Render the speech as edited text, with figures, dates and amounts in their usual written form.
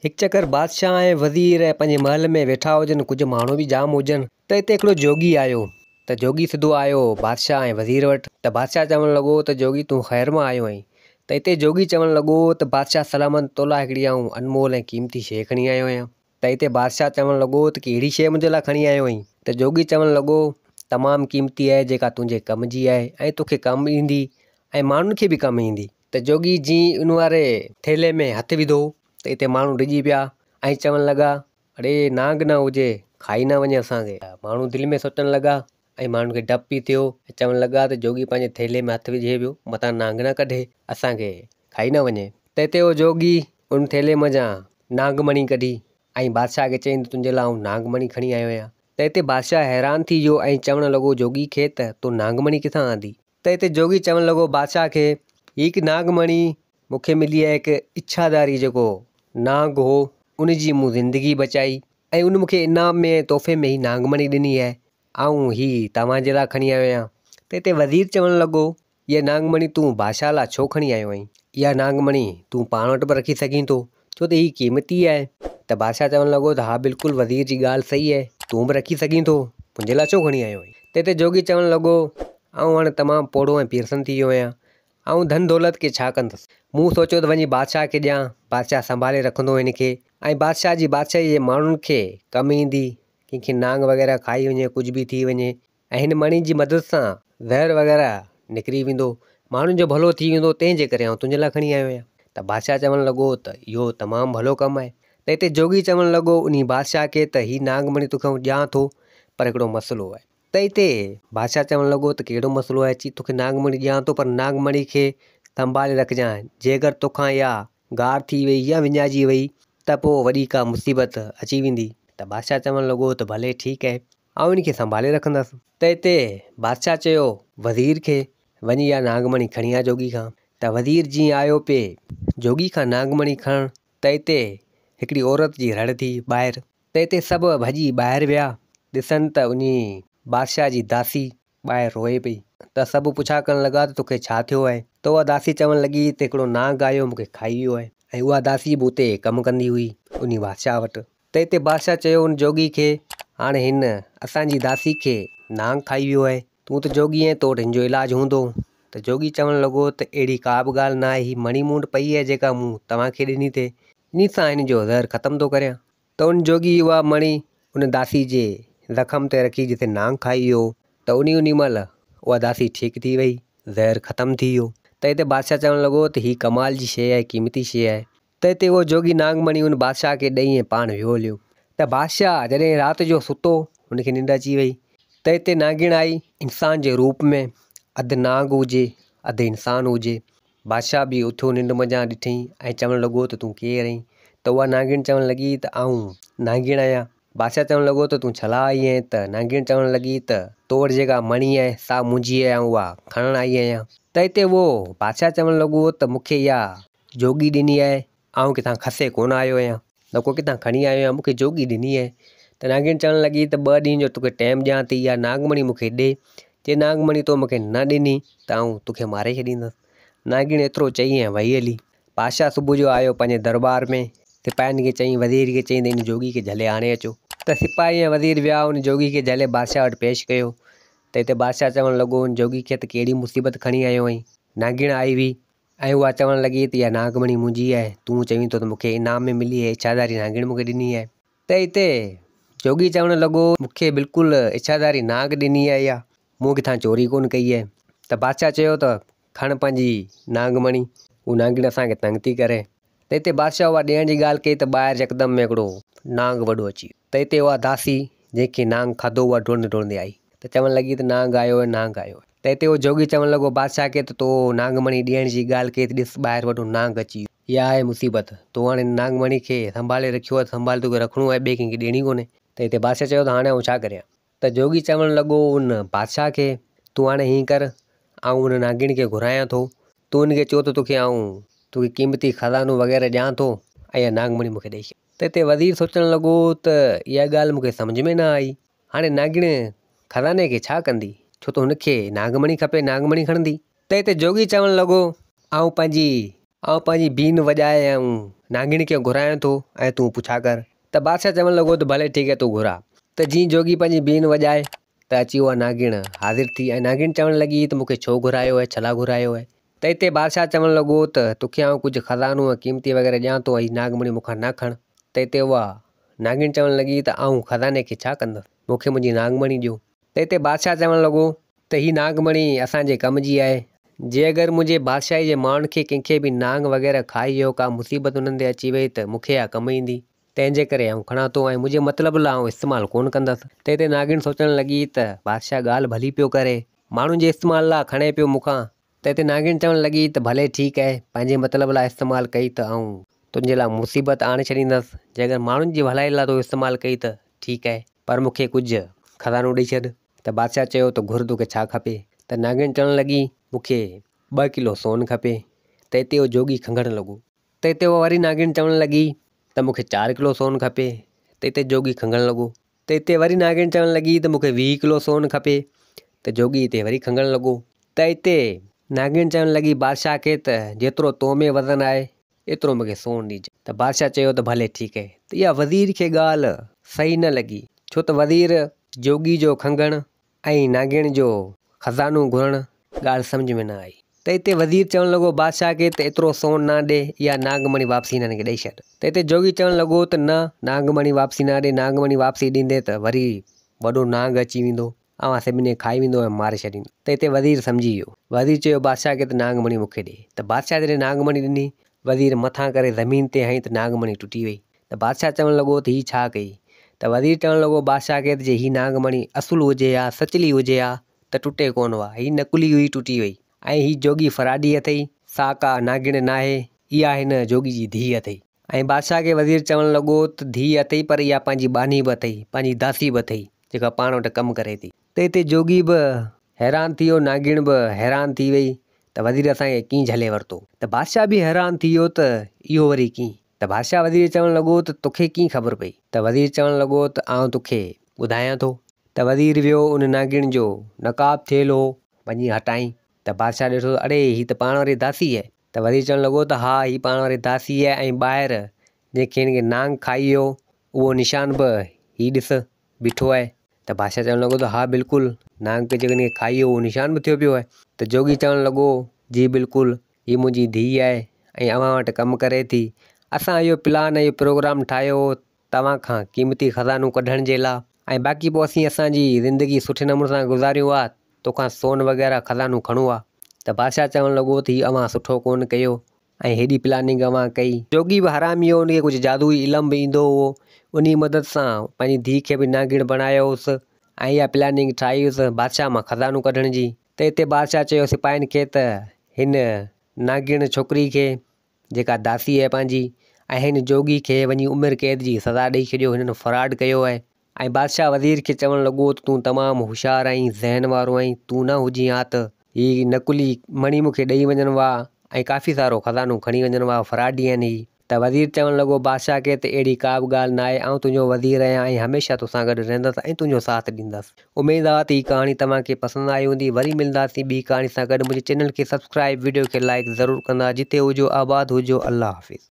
هڪ چڪر بادشاهه ۽ وزير پنهنجي محل ۾ ويٺا هجن، ڪجهه ماڻهو به جام هجن ته هتي هڪڙو جوڳي آيو ته جوڳي سڌو آيو بادشاهه ۽ وزير وٽ ته بادشاهه چوڻ لڳو ته جوڳي تون خير مان آيو آهين ته هتي جوڳي چوڻ لڳو ته بادشاهه سلامت تو لاء هڪڙي آئون انمول ۽ قيمتي شيء کڻي آيو آهيان ته هتي بادشاهه چوڻ لڳو ته ڪهڙي شيء منهنجي لاء کڻي آيو آهين ته جوڳي چوڻ لڳو تمام قيمتي آهي جيڪا تنهنجي ڪم جي آهي ۽ توکي ڪم ايندي ۽ ماڻهن کي به ڪم ايندي ته جوڳي جيئن ان واري ٿيلهي ۾ هٿ وڌو ته اتي ماڻهو ڊڄي پيا ۽ چوڻ لڳا، اڙي نانگ نه هجي، کائي نه وڃي اسان کي. ماڻهو دل ۾ سوچڻ لڳا ۽ ماڻهن کي ڊپ به ٿيو ۽ چوڻ لڳا ته جوڳي پنهنجي ٿيلهي ۾ هٿ وجهي پيو، متان نانگ نه ڪڍي، اسان کي کائي نه وڃي. ته اتي اهو جوڳي ان ٿيلهي منجهان نانگ مڻي ڪڍي ۽ بادشاهه کي چيائين ته تنهنجي لاء آئون نانگ مڻي کڻي آيو آهيان. ته اتي بادشاهه حيران ٿي ويو ۽ چوڻ لڳو جوڳي کي ته تو نانگ مڻي ڪٿان آندي؟ ته اتي جوڳي چوڻ لڳو بادشاهه کي، هي هڪ نانگ مڻي مون کي ملي آهي هڪ اڇاڌاري جيڪو نانگ هو ان جي مون زندگي بچائي ۽ ان مون کي انعام ۾ ۽ تحفي ۾ هي نانگ مڻي ڏني آهي آئون هي توهان جي لاء کڻي آيو آهيان ته اتي وزير چوڻ لڳو اها نانگ مڻي تون بادشاهه لاء ڇو کڻي آيو آهين اها نانگ مڻي تون پاڻ وٽ به رکي سگهين ٿو ڇو ته هي قيمتي آهي ته بادشاهه چوڻ لڳو ته ها بلڪل وزير جي ڳالهه صحيح آهي تون به رکي سگهين ٿو منهنجي لاء ڇو کڻي آيو آهين ته اتي جوڳي چوڻ لڳو آئون هاڻي تمام پوڙهو ۽ پيرسن ٿي ويو آهيان آئون ڌن دولت کي ڇا ڪندس؟ مون سوچيو ته وڃي بادشاهه کي ڏيان، بادشاهه سنڀالي رکندو هن کي ۽ بادشاهه جي بادشاهيء جي ماڻهن کي ڪم ايندي، ڪنهن کي نانگ وغيره کائي وڃي، ڪجهه به ٿي وڃي ۽ هن مڻي جي مدد سان زهر وغيره نڪري ويندو، ماڻهن جو ڀلو ٿي ويندو، تنهن جي ڪري آئون تنهنجي لاء کڻي آيو آهيان. ته بادشاهه چوڻ لڳو ته اهو تمام ڀلو ڪم آهي. ته هتي جوڳي چوڻ لڳو انهي بادشاهه کي ته هي نانگ مڻي توکي آئون ڏيان ٿو، پر هڪڙو مسئلو آهي. ته اتي بادشاهه چوڻ لڳو ته ڪهڙو مسئلو آهي؟ چي توکي نانگ مڻي ڏيان ٿو پر نانگ مڻي کي سنڀالي رکجانء، جيڪر توکان اها گار ٿي وئي يا وڃائجي وئي ته پوء وڏي ڪا مصيبت اچي ويندي. ته بادشاهه چوڻ لڳو ته ڀلي ٺيڪ آهي، آئون ان کي سنڀالي رکندس. ته اتي بادشاهه چيو وزير کي، وڃي اها نانگ مڻي کڻي آ جوڳي کان. ته وزير جيئن آيو پئي جوڳي کان نانگ مڻي کڻڻ ته اتي هڪڙي عورت جي رڙ ٿي ٻاهر. ته اتي سڀ ڀڄي ٻاهر ويا، ڏسن ته انهي بادشاهه جي داسي ٻاهر روئي پئي. ته سڀ پڇا ڪرڻ لڳا ته توکي ڇا ٿيو آهي؟ ته اها داسي چوڻ لڳي ته هڪڙو نانگ آيو مون کي کائي ويو آهي. ۽ اها داسي به اتي ڪم ڪندي هئي انهي بادشاهه وٽ. ته اتي بادشاهه چيو ان جوڳي کي، هاڻي هن اسان جي داسي کي نانگ کائي ويو آهي، تون ته جوڳي آهين تو وٽ هن جو علاج هوندو. ته جوڳي چوڻ لڳو ته اهڙي ڪا به ڳالهه نه آهي، هي مڻي مون وٽ پئي آهي جيڪا مون توهان کي ڏني ٿي، انهي سان هن جو زهر ختم ٿو ڪريان. ته ان جوڳي اها مڻي ان داسي جي زخم تي رکي جتي نانگ کائي ويو هو ته انهي انهي مهل اها داسي ٺيڪ ٿي وئي، زهر ختم ٿي ويو. ته اتي بادشاهه چوڻ لڳو ته هي ڪمال جي شيء آهي، قيمتي شيء آهي. ته اتي اهو جوڳي نانگ مڻي ان بادشاهه کي ڏئي ۽ پاڻ ويو هليو. ته بادشاهه جڏهن رات جو ستو هن کي ننڊ اچي وئي ته اتي نانگڻ آئي انسان جي روپ ۾ اڌ نانگ هجي اڌ انسان هجي. بادشاهه به اٿيو ننڊ منجهان ڏٺئين ۽ چوڻ لڳو ته تون ڪير آهين؟ ته اها نانگڻ چوڻ لڳي ته آئون نانگڻ آهيان. بادشاهه چوڻ لڳو ته تون ڇلا آئي آهين؟ ته نانگڻ چوڻ لڳي ته تو وٽ جيڪا مڻي آهي سا منهنجي آهي آئون اها کڻڻ آئي آهيان. ته اتي اهو بادشاهه چوڻ لڳو ته مون کي اها جوڳي ڏني آهي آئون ڪٿان کسي ڪونه آيو آهيان، نه ڪو ڪٿان کڻي آيو آهيان، مون کي جوڳي ڏني آهي. ته نانگڻ چوڻ لڳي ته ٻه ڏينهن جو توکي ٽيم ڏيان ٿي، اها نانگمڻي مون کي ڏي، جي نانگمڻي تو مون کي نه ڏني ته آئون توکي ماري ڇڏيندس. نانگڻ ايترو چئي ۽ وئي هلي. بادشاهه صبح جو آيو پنهنجي درٻار ۾، سپاهين کي چيائين، وزير کي چيائين ته ان جوڳي کي جهلي آڻي اچو. ته سپاهي ۽ وزير ويا، ان جوڳي کي جهلي بادشاهه وٽ پيش ڪيو. ته هتي بادشاهه چوڻ لڳو ان جوڳي کي ته ڪهڙي مصيبت کڻي آيو آهين؟ نانگڻ آئي هئي، ۽ اها چوڻ لڳي ته اها ناگمڻي منهنجي آهي، تون چوين ٿو ته مون کي انعام ۾ ملي آهي، اڇاڌاري نانگڻ مون کي ڏني آهي. ته اتي جوڳي چوڻ لڳو، مون کي بلڪل اڇاڌاري نانگ ڏني آهي اها، مون ڪٿان چوري ڪونه ڪئي آهي. ته بادشاهه چيو ته کڻ پنهنجي نانگمڻي، هو نانگڻ اسان کي تنگ ٿي ڪري. ته اتي بادشاهه اها ڏيڻ جي ڳالهه ڪئي ته ٻاهر يڪدم هڪڙو نانگ وڏو اچي ويو. ته اتي اها داسي جنهن کي نانگ کاڌو اها ڊوڙندي ڊوڙندي آئي ته چوڻ لڳي ته نانگ آيو آهي نانگ آيو آهي. ته اتي اهو جوڳي چوڻ لڳو بادشاهه کي ته تو نانگ مڻي ڏيڻ جي ڳالهه ڪئي ته ڏس ٻاهر وڏو نانگ اچي ويو. اها آهي مصيبت. تو هاڻي هن نانگ مڻي کي سنڀالي رکيو آهي ته سنڀالي توکي رکڻو آهي ٻئي ڪنهن کي ڏيڻي ڪونهي. ته اتي بادشاهه چيو ته هاڻي آئون ڇا ڪريان. ته جوڳي چوڻ لڳو ان بادشاهه کي تون هاڻي هيئن ڪر آئون ان نانگڻ کي گهرايان ٿو تون ان کي چئو ته توکي آئون توکي قيمتي خزانو وغيره ڏيان ٿو ۽ اها نانگ مڻي مون کي ڏئي ڇڏ. ته اتي وزير سوچڻ لڳو ته اها ڳالهه مون کي سمجهه ۾ نه آئي. هاڻي نانگڻ خزاني کي ڇا ڪندي؟ ڇو ته هن کي نانگمڻي کپي، نانگمڻي کڻندي. ته اتي جوڳي چوڻ لڳو، آئون پنهنجي آئون پنهنجي بين وڄائي ۽ نانگڻ کي گهرايان ٿو ۽ تون پڇا ڪر. ته بادشاهه چوڻ لڳو ته ڀلي ٺيڪ آهي تون گهراء. ته جيئن جوڳي پنهنجي بين وڄائي ته اچي اها نانگڻ حاضر ٿي ۽ نانگڻ چوڻ لڳي ته مون کي ڇو گهرايو آهي ڇلا گهرايو آهي. ته اتي بادشاهه چوڻ لڳو ته توکي آئون ڪجهه خزانو ۽ قيمتي وغيره ڏيان ٿو ۽ هي ناگمڻي مون کان نه کڻ. ته اتي اها نانگڻ چوڻ لڳي ته آئون خزاني کي ڇا ڪندس مون کي منهنجي ناگمڻي ڏيو. ته اتي بادشاهه چوڻ لڳو ته هي ناگمڻي اسان جي ڪم جي آهي. جي اگر منهنجي بادشاهي جي ماڻهن کي ڪنهن کي به نانگ وغيره کائي ويو ڪا مصيبت انهن تي اچي وئي ته مون کي اها ڪم ايندي، تنهن جي ڪري آئون کڻان ٿو ۽ منهنجي مطلب لاء آئون استعمال ڪونه ڪندس. تنهن تي ناگڻ سوچڻ لڳي ته بادشاهه ڳالهه ڀلي پيو ڪري، ماڻهن جي استعمال لاء کڻي پيو مون کان. تنهن تي ناگڻ چوڻ لڳي ته ڀلي ٺيڪ آهي، پنهنجي مطلب لاء استعمال ڪئي ته آئون تنهنجي لاء مصيبت آڻي ڇڏيندس، جي اگر ماڻهن جي ڀلائي لاء تو استعمال ڪئي ته ٺيڪ آهي، پر مون کي ڪجهه خزانو ڏئي ڇڏ. ته بادشاهه چيو ته گهر توکي ڇا کپي؟ ته ناگڻ چوڻ لڳي، مون کي ٻه ڪلو سون کپي. ته اتي اهو جوڳي کنگهڻ لڳو. ته اتي اها وري ناگڻ چوڻ لڳي ته مون کي چار ڪلو سون کپي. ته اتي جوڳي کنگهڻ لڳو. ته اتي وري ناگڻ چوڻ لڳي ته مون کي 20 ڪلو سون کپي. ته جوڳي اتي وري کنگهڻ لڳو. ته اتي ناگڻ چوڻ لڳي بادشاهه کي ته جيترو تو ۾ وزن آهي ايترو مون کي سون ڏج. ته بادشاهه چيو ته ڀلي ٺيڪ آهي. ته اها وزير کي ڳالهه صحيح نه لڳي، ڇو ته وزير جوڳي جو کنگهڻ ۽ ناگڻ جو خزانو گهرڻ ڳالهه سمجهه ۾ نه آئي. ته اتي وزير چوڻ لڳو بادشاهه کي ته ايترو سون نه ڏي، اها ناگمڻي واپسي هنن کي ڏئي ڇڏ. ته اتي جوڳي چوڻ لڳو ته نه ناگمڻي واپسي نه ڏي، ناگمڻي واپسي ڏيندين ته وري وڏو نانگ اچي ويندو. اوهان سڀني کي کائي ويندو ۽ ماري ڇڏيندو. ته اتي وزير سمجهي ويو. وزير چيو بادشاهه کي ته ناگمڻي مون کي ڏي. ته بادشاهه جڏهن ناگمڻي ڏني، وزير مٿان ڪري زمين تي هنئي ته ناگمڻي ٽٽي وئي. ته بادشاهه چوڻ لڳو ته هي ڇا ڪئي؟ ته وزير چوڻ لڳو بادشاهه کي ته جي هي ناگمڻي اصل هجي ها، سچلي هجي ها ته ٽٽي ڪونه ها. هي نقلي هئي ٽٽي وئي. ۽ هي جوڳي فراڊي اٿئي، سا ڪا ناگڻ ناهي، اها هن جوڳي جي ڌيء اٿئي. ۽ بادشاهه کي وزير چوڻ لڳو ته ڌيء اٿئي پر اها پنهنجي ٻانهي به اٿئي، پنهنجي داسي به اٿئي، جيڪا پاڻ وٽ ڪم ڪري ٿي. ته اتي جوڳي به حيران ٿي ويو، ناگڻ به حيران ٿي وئي ته وزير اسان کي ڪيئن جهلي ورتو. ته بادشاهه به حيران ٿي ويو ته اهو وري ڪيئن؟ ته بادشاهه وزير کي چوڻ لڳو ته توکي ڪيئن خبر پئي؟ ته وزير چوڻ لڳو ته آئون توکي ٻڌايان ٿو. ته وزير ويو ان ناگڻ جو نقاب ٿيل هو، وڃي هٽائين ته بادشاهه ڏٺو ته اڙي هي ته پاڻ واري داسي آهي. ته وزير چوڻ لڳو ته ها هي پاڻ واري داسي آهي ۽ ٻاهر جنهن کي هن کي نانگ کائي ويو اهو نشان به هي ڏس بيٺو آهي ته بادشاهه چوڻ لڳو ته ها بلڪل نانگ جيڪو هن کي کائي ويو اهو نشان به ٿيو پيو آهي ته جوڳي چوڻ لڳو جي بلڪل هي منهنجي ڌيء آهي ۽ اوهان وٽ ڪم ڪري ٿي اسان اهو پلان اهو پروگرام ٺاهيو هو توهان کان قيمتي خزانو ڪڍڻ جي لا ۽ باقي پوء اسين اسان جي زندگي سٺي نموني سان گذاريون ها توکان سون وغيره خزانو کڻون ها ته بادشاهه چوڻ لڳو ته هي اوهان سٺو ڪونه ڪيو ۽ هيڏي پلاننگ اوهان ڪئي. جوڳي به حرامي هو ان کي ڪجهه جادوئي علم به ايندو هو انهي مدد سان پنهنجي ڌيء کي به ناگڻ بڻايو هوس ۽ اها پلاننگ ٺاهي هيس بادشاهه مان خزانو ڪڍڻ جي ته اتي بادشاهه چيو سپاهين کي ته هن ناگڻ ڇوڪري کي جيڪا داسي آهي پنهنجي ۽ هن جوڳي کي وڃي عمر قيد جي سزا ڏئي ڇڏيو هنن فراڊ ڪيو آهي ۽ بادشاهه وزير کي چوڻ لڳو ته تون تمام هوشيار آهين ذهن وارو آهين تون نه هجين ها ته هي نقلي مڻي مون کي ڏئي وڃن ها ۽ ڪافي سارو خزانو کڻي وڃن ها فراڊي آهن هي ته وزير چوڻ لڳو بادشاهه کي ته اهڙي ڪا به ڳالهه ناهي آئون تنهنجو وزير آهيان ۽ هميشه توسان گڏ رهندس ۽ تنهنجو ساٿ ڏيندس. اميد آ ته هي ڪهاڻي توهان کي پسند آئي هوندي وري ملنداسين ٻي ڪهاڻي سان گڏ منهنجي چينل کي سبسڪرائب وڊيو کي لائيڪ ضرور ڪندا جتي هجو آباد هجو الله حافظ.